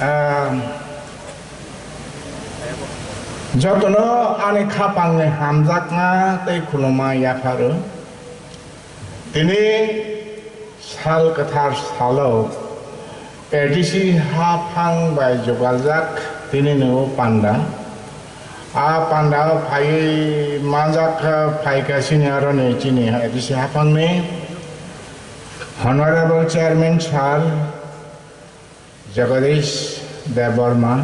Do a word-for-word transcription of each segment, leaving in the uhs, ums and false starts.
Ah, jotono ani khapangni hamjakma tei khuluma yapharo. Tini sal kwthar salo A D C haphang bai jugaljak tini no panda. A panda phaiwi manjak phaikha sini aroni chini A D C haphangni Honorable Chairman Sir Jagadish Debbarma,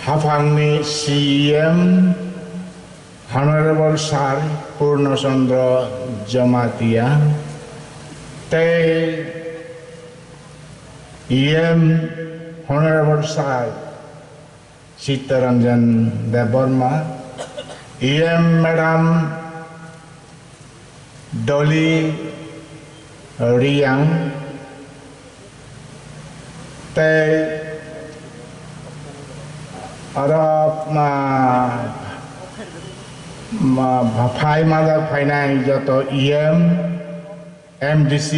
haphangni C E M Honorable Sir Purno Chandra Jamatia, tei E M Honorable Sir Chittaranjan Debbarma, E M Madam Dolly Riang, tei aro ma, ma, phai majak phainai joto E M, M D C,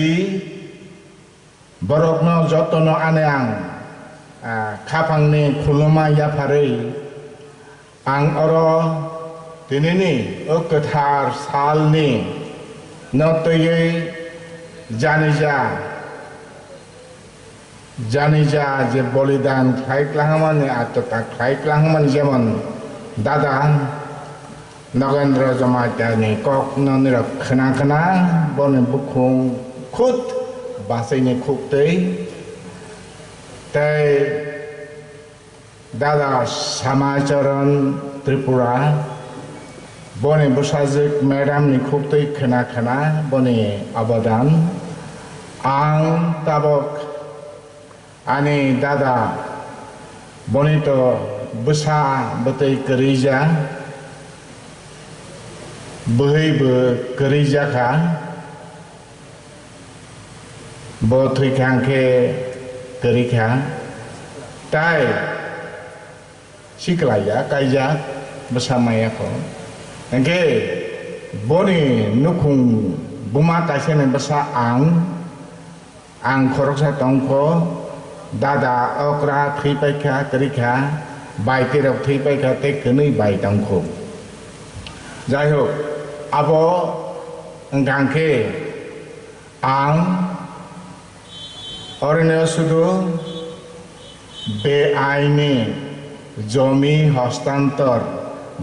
borokno jotono ani ang, ah, khapangni khuluma yapharwi ang oro tinini o kwthar salni no twiwi janija, janija je bolidan khlai klahmani, atwta khlai klahmani, jemon dada Nogendra Jamatia ni kok no nirok khna khna, boni bukhung khut basaini khuktwi, tei dada Samacharan Tripura, boni bwsajwk madam ni khuktwi khna khna boni obodan. Ang tabok ani dada, boni to bwsa bwtwi kwrwija, bwhwi bo kwrwija kha, bo thwi kha hwnkhe kwrwi kha, tai siklaiya kaijak bwsa maya kho. Hwnkhe boni nukhung buma kaisa ni bwsa ang, Ang khoroksa tongkho, dada okra thwi paikha, kwrwikha, bai twi rok thwi paikha, tei kwnwi bai tongkho. Jai hok, abo wngkha khe ang oroni sudu beaini jomi hostantor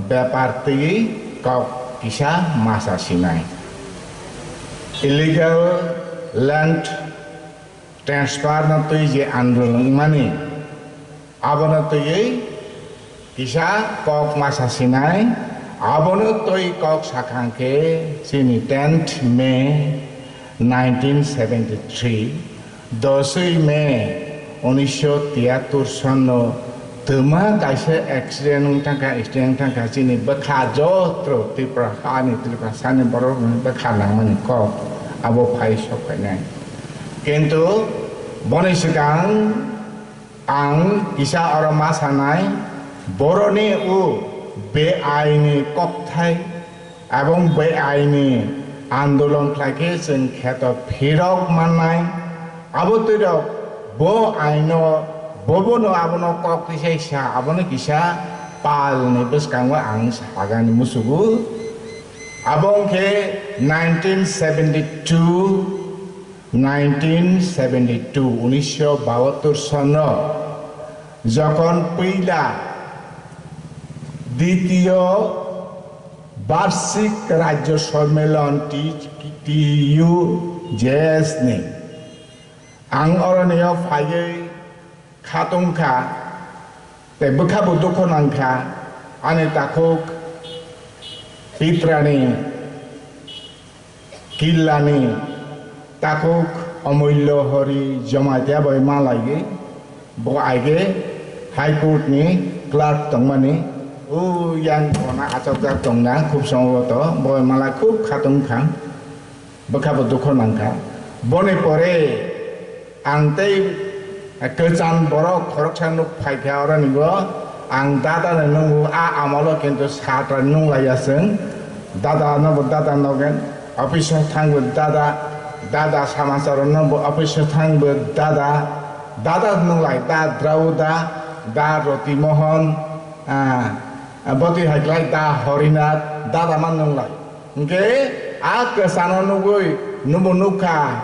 bepar twi kok kisa masa sinai. Illegal land transfer no twi je andolon wngmani, abono twiwi kisa kok masa sinai, abono twi kok sakha khe chini tenth May nineteen seventy three, doswi May unisho tiyattor sonno twma kaisa accident wng thangkha, accident wng thangkha, chini bwkha jotro Tripura hani, Tripura sani borok bwkha nangmani kok abo phai sok phainai. Kintu boni swkang ang kisa oro ma sanai, boroni o beaini kokthai, Abong bai aini andolon khlai khe chwng kheto phirok mannai. Abo twirok bo aino, bo bono abono kok kisa sa, abono kisa palni bwskango ang sagani musugo. Abo wngkhe nineteen seventy two, nineteen seventy two, unisho bahattor sono jokhon puila ditiyo Barshik Rajyo Sommilon T U J S ni ang oroni o phaiwi khatung kha, tei bwkha bo dukhu nang kha, ani takhuk Tiprani Killani takhuk Omullo Hori Jamatia bai malaiwi bo aige High Court ni clerk tongmani, o yang kona achokjak tongna khub somboto bo malai khub khatung kha, bwkha bo dukhu nang kha. Boni pore Ang tei kwcham borok khoroksa nuk phai kha, oroni bo ang dada no nungo, a amolo kintu satra nung lai ya chwng. Dada no bo dada nogen, office o thang bo dada, dada samachar no bo office o thang bo dada, Dada nunglai, da Drauda, da Roti Mohan, ah, botwi haiklai da Horinath, dada man nunglai. Hingke a kwchano nugwi nubo nukha,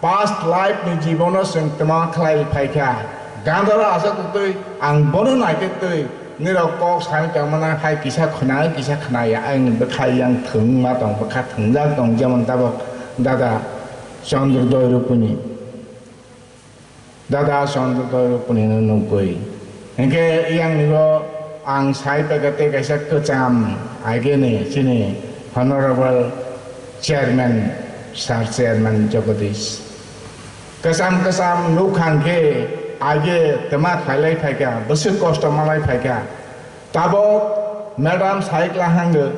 past life ni jibono chwng tma khlai phaikha. Gandaro aswk twi ang bono naitwi twi nirok kok sai tongmana hai kisa khna kisa khna ya ang bwkhai yang thwngma tong bwkha thwngjak tong jemon tabok dada Chandrodaya Rupini. Dada Chandrodaya Rupini no nugwi. Hingke yang nigo ang sai pegate kaisa kwcham ageni chini Honorable Chairman, Sir Chairman Jagadish. Kwcham kwcham nukhang khe age tma khailai phaikha, bwswk kosto malai phaikha. Tabok Madam Saikla hango,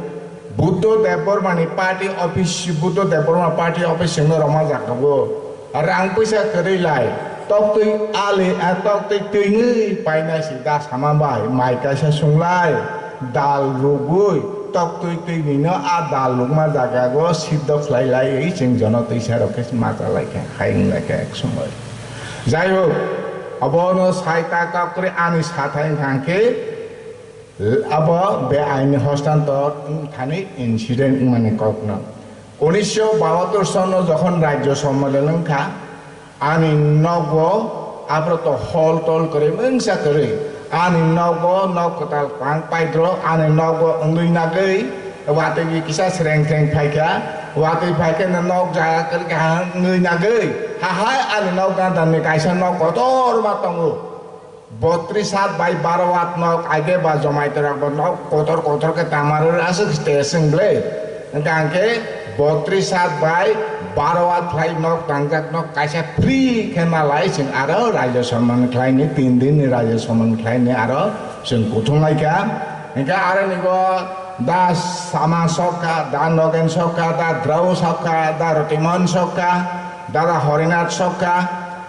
Buddho Debbarma ni party office, Buddho Debbarma party office singno roma jakago. Rang puisa kwrwi lai, toktwi ali, a toktwi twingwi paina si da sama bai, mai kaisa sunglai, dal rugwi, toktwi twinwino a dal rukma jagago siddho khlai lai, chwng jono twisa rok khe macha lai kha, hai wng lai kha ek somoi. Jai hok, obono sai ta kok kwrwi ani sathai wng kha khe, abo be aini hostantor wng thani incident wngmani kokno. Unisho bahatur sonno jokhon rajyo sommelan wngkha, ani nogo aphro to hol tol kwrwi mungsa kwrwi. Ani nogo nok kwtal tang paidro, ani nogo wngwi nagwi watwi kisa sreng sreng phaikha, watwi phaikhe nok jaga kwrwi kaham wngwi nagwi. Hahai ani nok gandani kaisa nok kotor ma tongo. Botris hat bai baro hat nok, aige ba Jomaitorok bo nok kotor kotor khe tangmaro aswk stage wng ble. Hwnkhe botris hat bai baro hat khlai nok tangjak nok kaisa free khe nalai chwng aro rajyo somman khlaini, tin din ni rajyo somman khlaini aro chwng kuthum lai kha. Hwnkhe aro ni bo da Sama sok kha, da Nogen sok kha, da Drao sok kha, da Rotimon sok kha, da da Horinath sok kha,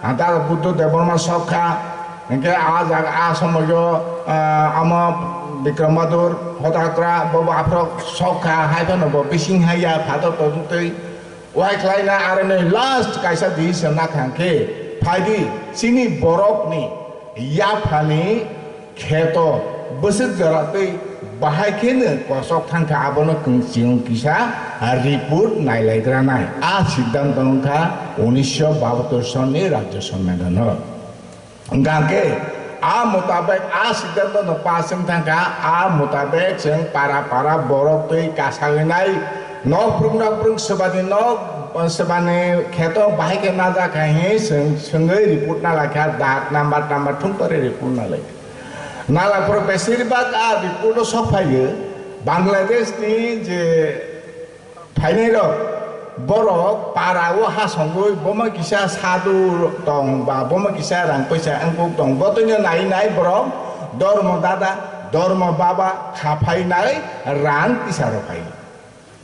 da da Buddho Debbarma sok kha. Hingke a jaga, a somoyo, ah, amo Bikram Bahadur, Hodakra, bobo aphro sok kha, hai phano bo bising hai ya, phato todutwi. Wai khlaina aroni last kaisa di se nakhang khe, phaidi, chini borokni yaphani kheto bwswk jora twi bahai kheno kosok thang kha, abono kwchwng kisa report nailaigra nai. A siddhanto wngkha unisho bahatur sonni Rajyo Sommelono. Hwnkhe a mutabek a siddhanto no pass wng thangkha, a mutabek chwng para para borok twi kasagwi nai, nokphurung nokphurung swbani nok, swbani kheto bahai khe najak hai hwnwi swng-, swngwi report nalaikha, dak number number thung pore report nalaikha. Nalaphuru besirbak a report o sok phaio, Bangladesh ni je phainairok, borok para o hasongwi boma kisa sadhu tong ba boma kisa rang paisa wngkuk tong, botwino nai nai borok dormo dada, dormo baba kha phainai rang tisa rok phai.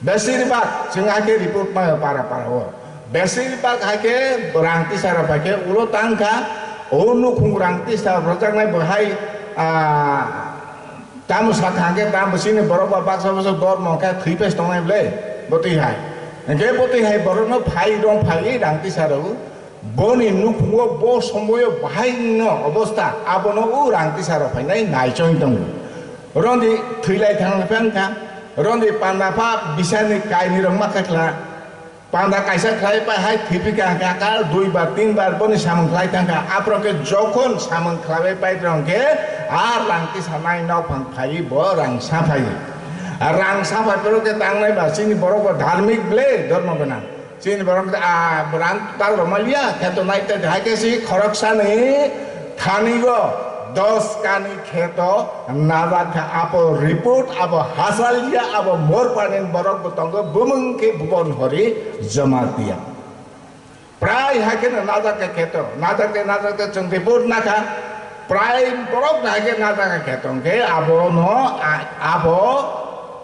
Besirbak chwng hakhe report maio para para o. Besirbak hakhe rang tisa rok phaikhe ulo tangkha, o nukhung rang tisa rok rwjaknai bo hai, ah, Tamo sakha hwnkhe tamo chini borok ba baksa baksa dormo khe thwi pes tongnai ble, botwi hai. Hwnkhe botwi hai borokno phai rong phaiwi rang tisa rw. Boni nukhungo bo somoyo bahai no obostha, abono o rang tisa rw phainai naichong tongo. Rondi thwilai thang phang kha, rondi panda pha bisani kaini rok ma kha khla. Panda kaisa khlai pai hai thwipi ka hwnkhe akal dui bar tin bar boni samung khlai thangkha. Aphro khe jokhon samung khlaiwi pai rong khe a rang tisa nai nok phang phaiwi bo rang sa phaiwi. A rang sa phai phoro khe tangnai ba chini borok bo dharmik ble dormo gwnang. Chini borok a rang tal roma liya khe to nai te hai khe si khorok sani thani go dos kani kheto najak kha abo report abo hasalya abo morpanin borok bo tongo bumung khe bubon hori Jamatia. Prai hai khe najak khe kheto, najak khe najak khe chwng report nakha. Prai borok hai khe najak khe kheto hwnkhe abono a-, abo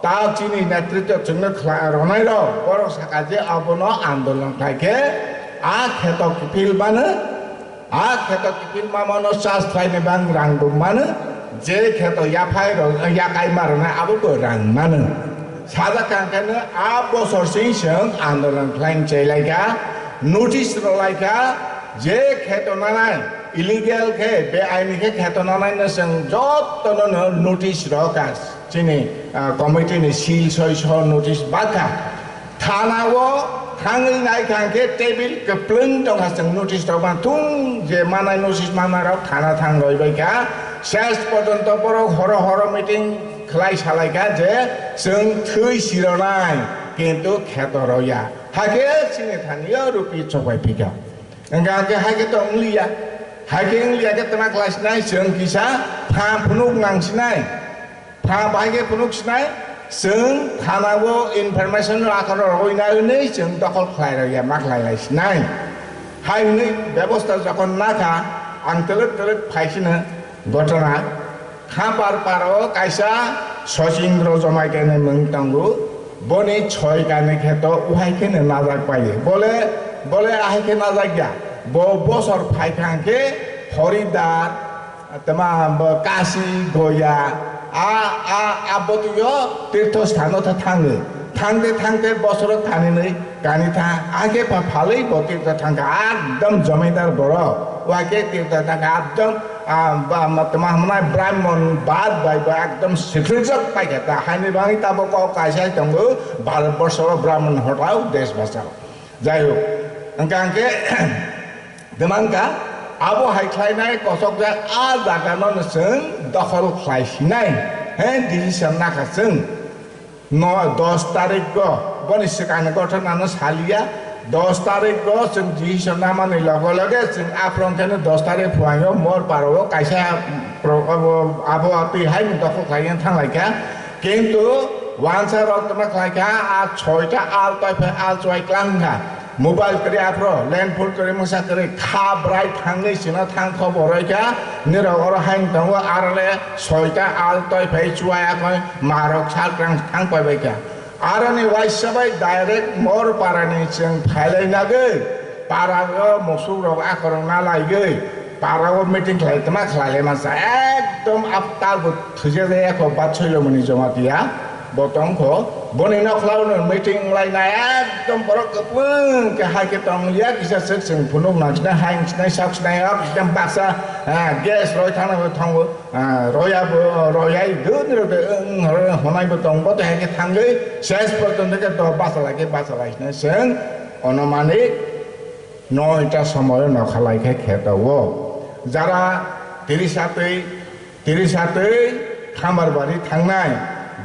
ta chini netritwo chwngno khla-, ronai rok borok saka je abono andolon khai khe a kheto kiphil mano. A kheto kiphil mamano chas khlaini bang rang rwk mano, je kheto yaphai rok, yakai ma rwnai abo bo rang mano. Sajak kha hwnkhe no a bosor sing song andolon khlaini chai lai kha, notice rw lai kha, Je kheto nanai, illegal khe, beaini khe kheto nanai no chwng jotono no notice rwkha chini, ah, committee ni seal soi so notice bakha. Thana o thangwi naikha hwnkhe table kwplwng tongkha chwng notice rok man thung je manai notice manai rok thana thang roi baikha. Ses porjonto borok horo horo meeting khlai salaikha je chwng thwi sironai kintu kheto roya. Hakhe chini thani o rupi chokbai phika. Hingkha hingkhe hai khe tong liya. Hai khe wng liya khe tma khlai sinai, chwng kisa pha phunuk nang sinai. Pha bai khe phunuk sinai, chwng thana o information rok akhoro rogwi nai hwnwi chwng dokhol khlai rok ya ma khlai lai sinai. Hai hwnwi bebosta jokhon nakha, ang telek telek phai sino gotona. Khapar paro kaisa Sachindra Jamatia ni mung tongo. Boni choi kani khe to uhai khe no najak pai. Bole, bole ahai khe najak ya. Bo bosor phai thang khe Horidar, tama bo Kashi, Goya, a, a, a botwi o tirtho sthano tha thango. Thangte thangte bosoro thani nwi Kani tha, ake pa phalwi bo tirta thangkha, ekdom jomidar borok. Wake tirta thangkha, ekdom, ah, ba, ma, tma hwnai Brahmon bad bai bo ekdom sikrijak paikha ta. Haini bagwi tabok kok kaisa tongo, Bharat borso o Brahmon hotao desh bachao. Jai hok, hwnkha hwnkhe, demangkha, abo hai khlainai kosokjak a jaga no chwng dokhol khlai sinai, he decision nakha chwng. No, dos tarikgo, boni swkangni gothanano saliya, dos tarikgo chwng decision namani loge loge chwng aphron kheno dos tarik phuaio Morpara o kaisa pro-, abo, abo twi hai dokhol khlaiwi thanglaikha. Kintu wansa rok tongma khlaikha, a soita al toiphai al chuai klangkha. Mobile kwrwi aphro, land phone kwrwi, mungsa kwrwi, kha bwrai thangwi chwngno thang khobor roikha, nirok oro haino tongo, aro le soita al toi phai chuaya koi marok salkrang thang pai baikha. Aroni waisa bai direct Morparani chwng phailai nagwi, para o musuk rok akhorok na laigwi, para o meeting khlai tma khlai lai mansa, ekdom aptal bo thwijak ya kho Batsoilomoni Jamatia. Bo tongkho, boni nokhla o no meeting wnglainai, ekdom borok kwplwng khe hai khe tonglia, kisa swk chwng phunuk nang sinai, hai wng sinai, sak sinai, ekdom baksa, ah, gas roi thangna bo thango, ah, roya bo, royai dun rok de, wng, horo honai bo tong, bo to hai khe thangwi, ses porjonto khe do bachalai khe bachalai sinai chwng, onomanik noita somoyo nokhalai khe kheto o. Jara tirisatwi Tirisatwi Khamarbari thangnai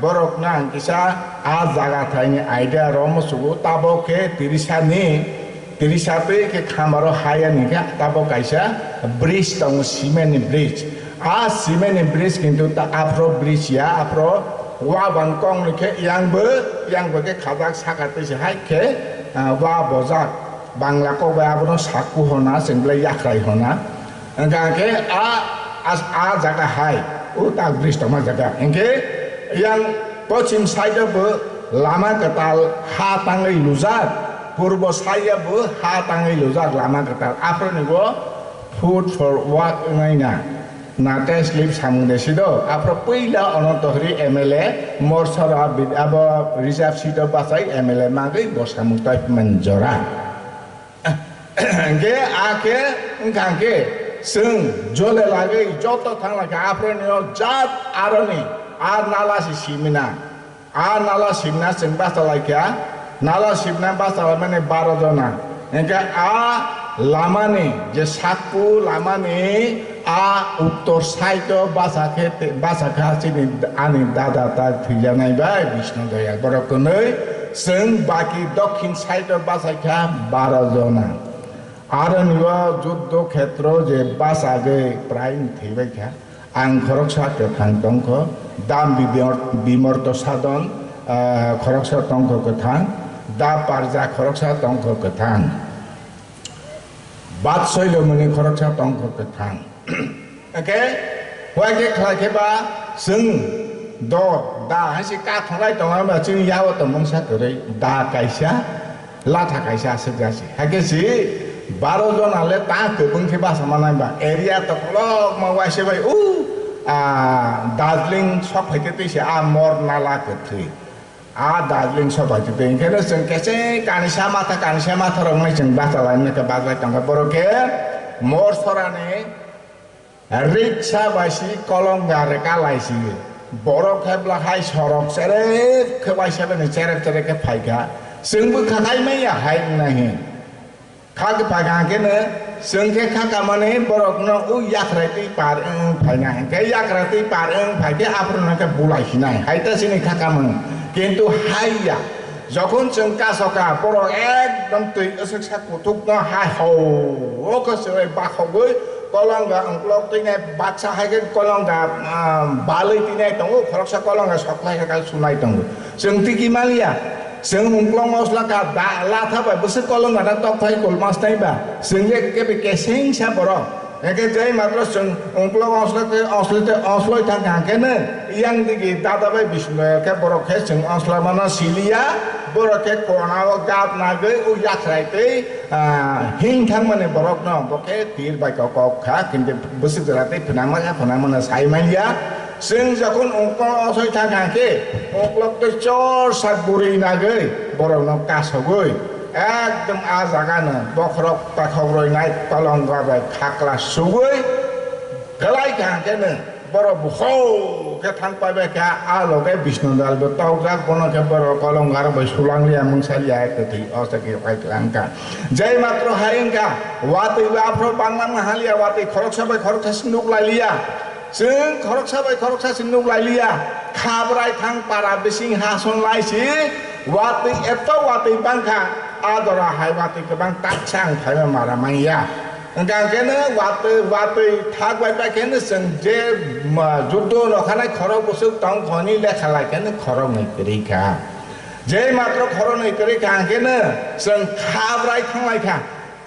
borokno ang kisa a jaga thaini idea romwi sugo, tabok khe tirisani, tirisatwi khe Khamaro haya ni khe tabok kaisa bridge tongo, cement ni bridge. A cement ni bridge kintu ta aphro bridge ya, aphro wabang kongni khe yangbo, yangbo khe khajak saka twi se hai khe, ah, wa bojak. Bangla kok bai abono sakku hona, chwng belai yakhrai hona. Hwnkha khe a, a, a jaga hai, o tak bridge tongma jaga. Hinkhe yang pochim side o bo lama kwtal ha tangwi lujak, purbo side o bo ha tangwi lujak lama kwtal. Aphro ni bo food for work wngnai na. Natesh Lip samung de sido, aphro puila Ananto Hori M L A, Morsara bid-, abo reserve seat o bachai M L A magwi bo samung taiphimani jora. Hingke akhe wngkha hingke chwng jole lagwi joto thangla khe aphro ni o jat aroni a nala si simina. A nala sibna chwng bachalaikha, nala sibna bachalaimani baro jona. Hingkhe a lamani je sakku lamani a uttor side o bachakhe te-, bachakha chini ani dada ta thwijanai bai Bishnu Doyal. Borok kwnwi chwng baki dokhin side o bachaikha baro jona. Aroni o juddo khetro je bachagwi prai thwibaikha. Ang khoroksa kwthang tongkho, Dam Bibor-, Bimorto Sadon, ah, khoroksa tongkho kwthang, Da Parja khoroksa tongkho kwthang, Batsoilomoni khoroksa tongkho kwthang. Hwnkhe, huaikhe khlai khe ba chwng do, da hai se kathonglai tongo ba chini yago tongmungsa kwrwi da kaisa, Latha kaisa aswk jasi. Hakhe si baro jona le ta kwbwng khe basa manai ba. Area tokolok ma waisa bai u, ah, Darjeeling sok phaite twi se a mor nala kwthwi. A Darjeeling sobai twi twi. Hwnkhe no chwng kese kanisa matha, kanisa matha rok nai chwng bachalaina khe bajai tongkha. Borok khe mor sorani riksa bai si kolonga reka lai si. Borok khe bla hai sorok cherep khe bai sebani cherep cherep khe phaikha. Chwng bwkha khai manya hai wngna hi. Kha khe phaikha hwnkhe no, chwng khe kha kamani borokno o yakrai twi par wng phaina, hwnkhe yakrai twi par wng phai khe aphuru no khe bulai hinai, hai ta chini kha kamung. Kintu hai ya, jokhon chwng kasoka, borok ekdom twi aswk sak kuthukno hai ho, o khe chwrai bakhogwi kolonga wngklok twinai, baksa hai khe kolonga, ah, balwi twinai tongo, khoroksa kolonga soklai khe sunai tongo. Chwng tiki maliya, chwng ungklok mosla ka da, latha bai bwswk kolong gana tok phai kol mas nai ba, chwng je kebe keseng sa borok. Eke jai matro chwng ungklok osla te, osla te, osloi thang kha khe no, yang digi dada bai bisno khe borok khe chwng osla mano siliya, borok khe kona o gap nagwi u yakrai tei, ah, hing thang mani borok no, bo khe tir bai kok kok kha, kintu bwswk jora tei phwnang ma kha, phwnang mano sai manya. Chwng jokhon ungkol osoi thang kha khe, uklok tei chor sak bwrwi nagwi borokno kasogwi, ekdom a jaga no bokhorok pakhok roi nai kolong bai khakla sugwi, kwlai kha khe no borok bukhou khe thang pai bai kha, a loge Bisnu Dal bo tokjak, bono khe borok kolong bai sulang liya, mungsa liya, kwthwi o jaga bai kwlang kha. Jai matro hai wng kha, watwi bo aphro banglang haliya, watwi khoroksa bai khoroksa se nuk lai liya. Chwng khoroksa bai khoroksa se nuk lai liya, khabrai thang para bising ha son lai si, watwi eto watwi bang kha, a dora hai watwi kwbang taksa ang phaima mara manya. Hwnkha khe no watwi, watwi thak bai pai khe no chwng je, ma, juddo no khanai khorok bwswk tong khoni lekha lai khe no khorok nwi kwrwi kha. Je matro khorok nwi kwrwi kha hwnkhe no chwng khabrai thang lai kha.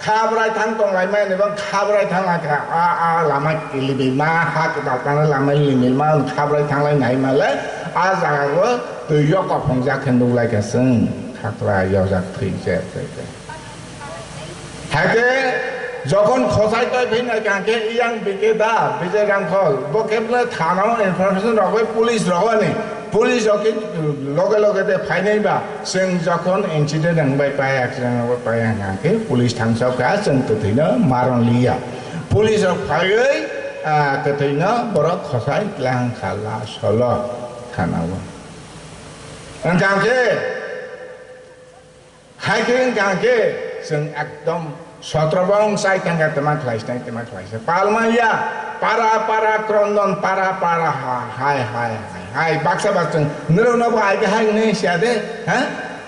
Khabrai thang tong lai mani bang khabrai thang lai kha. A, a lama kilibi ma ha kwtal tang lama limil ma khabrai thang lai nai ma le a jaga o twi yok kophongjak khe nuk lai kha chwng. Khakra yojak thwi je, je, je. Haikhe jokhon khosai toi phinai kha khe iyang bike da Bijay Rangkhol bo khe bwle thana o information rogwi police rogwi ani police rok khe loge loge de phainai ba chwng jokhon incident wngbai pai accident wngbai pai hwnkha khe police thangsa kha chwng kwthwino maron liya police rok phaiwi ah, kwthwino borok khosai tlang kha la solo thana o hwnkha khe Hai khe wng kha khe chwng ekdom sotro bong chai thang kha twma khlai sinai twma khlai se pal man ya para para krondon para para ha hai hai hai hai baksa ba chwng nirok no bo hai khe hai wngnai sia de ha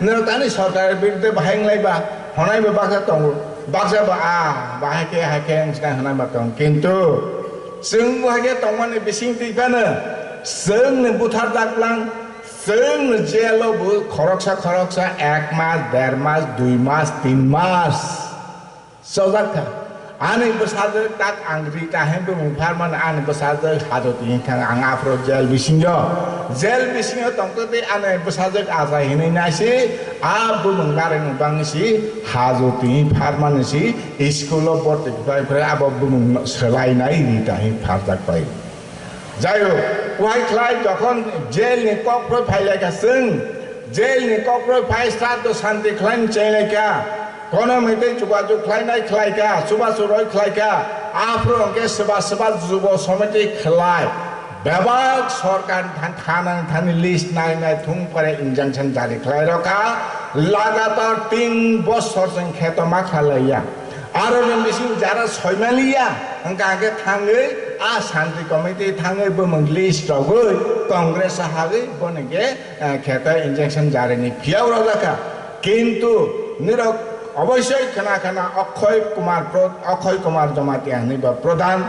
nirok tani sorkar birudde bahai wnglai ba honai bo baksa tongo baksa ba a bahai khe hai khe wng sinai honai ba tong kintu chwng bo hai khe tongmani bising twi phano chwng ni buthar daklang Chwng jelo bo khoroksa khoroksa ek mas, der mas, dui mas, tin mas chojak kha. Ani bwsajwk tak ang ri kaham bumung pharmani ani bwsajwk hajo tini thang ang aphro jel bisingo. Jel bisingo tongtwtwi ani bwsajwk achai hinwi naisi a bumung narwkni bangwi si hajo tini pharmani si school o borti phai phai abo bumung swlainai ri kaham pharjak pai. Jai hok, wahai khlai jokhon jail ni kokphoi phai lai kha chwng, jail ni kokphoi phai sraddho santi khlai ni chai lai kha, kono mete jugajug khlai nai khlai kha, chubachu roi khlai kha, aphuru hwnkhe swba swba jubo somiti khlai, bebak sorkar ni thani thana ni thani list nai nai thung pore injunction jari khlai rw kha, lagatar tin bosor chwng kheto ma kha lai ya. Aro ni bising jara soimaliya, hwnkha hwnkhe thangwi a Shanti Committee thangwi bumung list rogwi Congress o hagwi bono khe, eh, kheto injection jarini phiyok rojak kha. Kintu nirok oboisoi khna khna Akshay Kumar Pro-, Akshay Kumar Jamatia hinwi ba Pradhan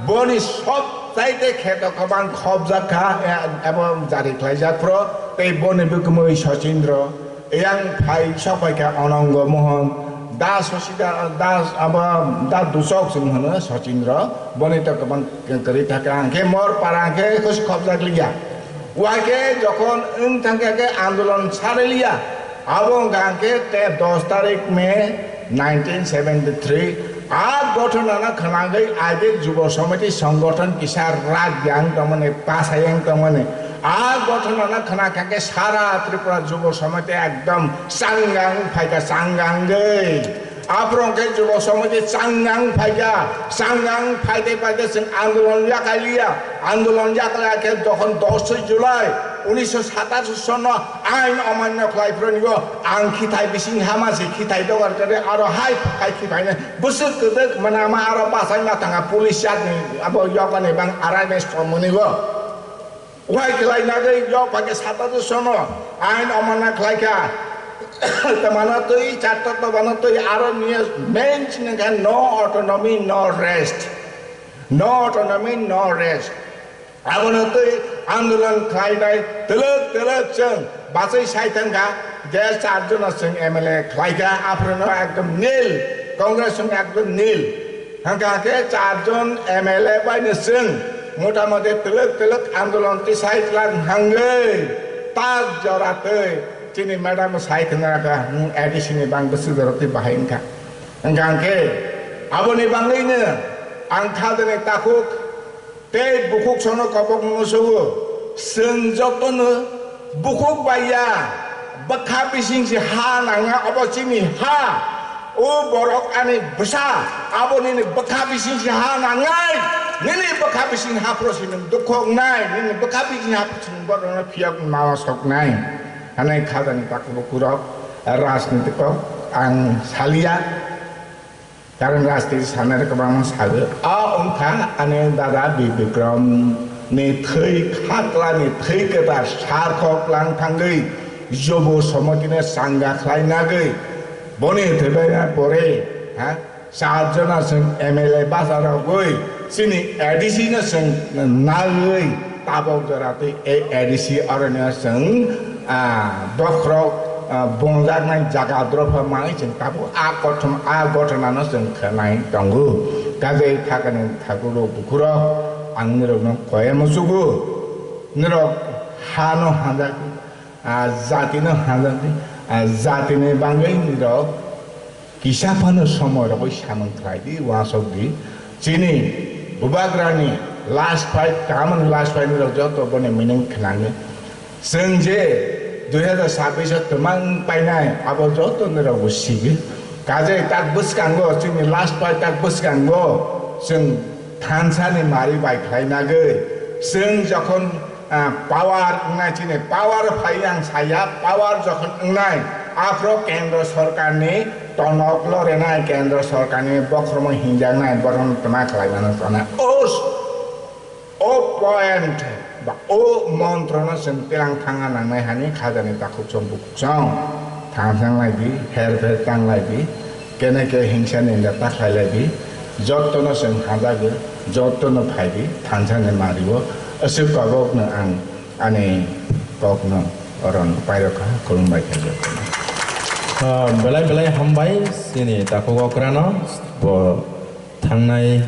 boni sob chaite kheto kwbang khobjak kha, eh, ebo jari khlaijak phro tei boni bwkmwi Sachindra. Yang phai sok phai kha Anango Mohon, da Sosida, da abo da Duchok chwng hwno Sachindra, boni to kwbang kwrwi thaka, hwnkhe mor para hwnkhe khusi khobjak liya. Wahai khe jokhon wng thang kha khe andolon sarwi liya, abo wngkha hwnkhe te dos tarik May nineteen seventy three, a gothona no khwnagwi aide Jubo Samiti Songgothon kisa rak yang tongmani, pasai yang tongmani, A gothono khna kha khe sara Tripura Jubo Samiti ekdom changang phaikha, changang gwi. Aphuru khe Jubo Samiti changang phaikha, changang phaide phaide chwng andolon yakai liya. Andolon yakai khe dokhon dosh July unisho satashi sono ain omanyo khlai phuru nigo ang khithai bising hama se khithai dogar kare aro hai phai khithai ne bwswk kwdwk mwnama aro bachai ma thanga police yakni abo yokani bang arai mai somoni go. Wai khlai nagwi yok pake satashi sono ain omana khlai kha. Tamano twi, charta tobano twi, aro niya main chini kha no autonomy, no rest. No autonomy, no rest. Abono twi andolon khlai nai twlwk twlwk chwng bachai sai thang kha, je char jona chwng M L A khlai kha, aphuru no ekdom nil, Congress chwng ekdom nil. Hwnkha khe char jon M L A bai no chwng motamoti twlwk twlwk andolon tisai twlak hangwi tak jora twi chini madam sai khna kha, hmm, A D C ni bang bwswk jora twi bahai wngkha. Hwnkha khe aboni bangwi no ang khajani takhuk tei bukhuk sono kobok no sugo. Chwng jotono bukhuk bai ya, bwkha bising se ha nanga, obo chini ha. O borok ani bwsa, abo nini bwkha bising se ha nangnai, nini bwkha bising ha phuro se nwng dukho wngnai, nini bwkha bising ha phuro se nwng borokno phiyok mama soknai. Hanai khajani takhuk bukhurok, rajniti kok ang saliya. Karon rajniti sanai rok kwbangma sago. A wngkha ani dada Bir Bikram ni thwi khaklani thwi kwtal sarkhok lang thangwi Jobo Somotino changa khlai nagwi boni thwibaina pore, ha, char jona chwng M L A basa rogwi chini A D C no chwng nagwi tabok jora twi A D C oro no chwng ah, bokhorok, ah, bongjaknai jaga dropha manwi chwng tabuk a kothom, a gothanano chwng khwnai tongo. Kajai thakani thakurok bukhurok ang nirokno koya muchugo. Nirok hano hanjakdi, ah, jatino hanjakdi, ah, jatini bangwi nirok kisa phano somoi rogwi samung khlai di, uansuk di. Chini bubagrani last fight, tamoni last fight ni rok joto boni meaning khnangwi. Chwng je dui hazar sabbish o twmang painai, abo joto ni rok bo sigi. Kajai tak bwskango, chini last fight tak bwskango, chwng thansa ni mari bai khlai nagwi. Chwng jokhon ah, power wngnai chini power phai ang saya, power jokhon wngnai, aphro kendro sorkarni tonok lorenai, kendro sorkarni bokhormo hinjaknai, bokhormo twma khlai mano sanai. O s-, o point ba o montrono chwng tilang thangna nangnai hani khajani takhuk chwng bukhuk chwng thang thang lai di, her pher tang lai di. Kene ke hingsa ninda ta khlai lai di, jottono chwng hamjago, jottono phai di, thansa ni mari o, aswk kobok no ang ani kok no oron pairok kha, khulumbai kha jottono. Ah, belai belai hambai, chini takhuk okrano, bo thangnai.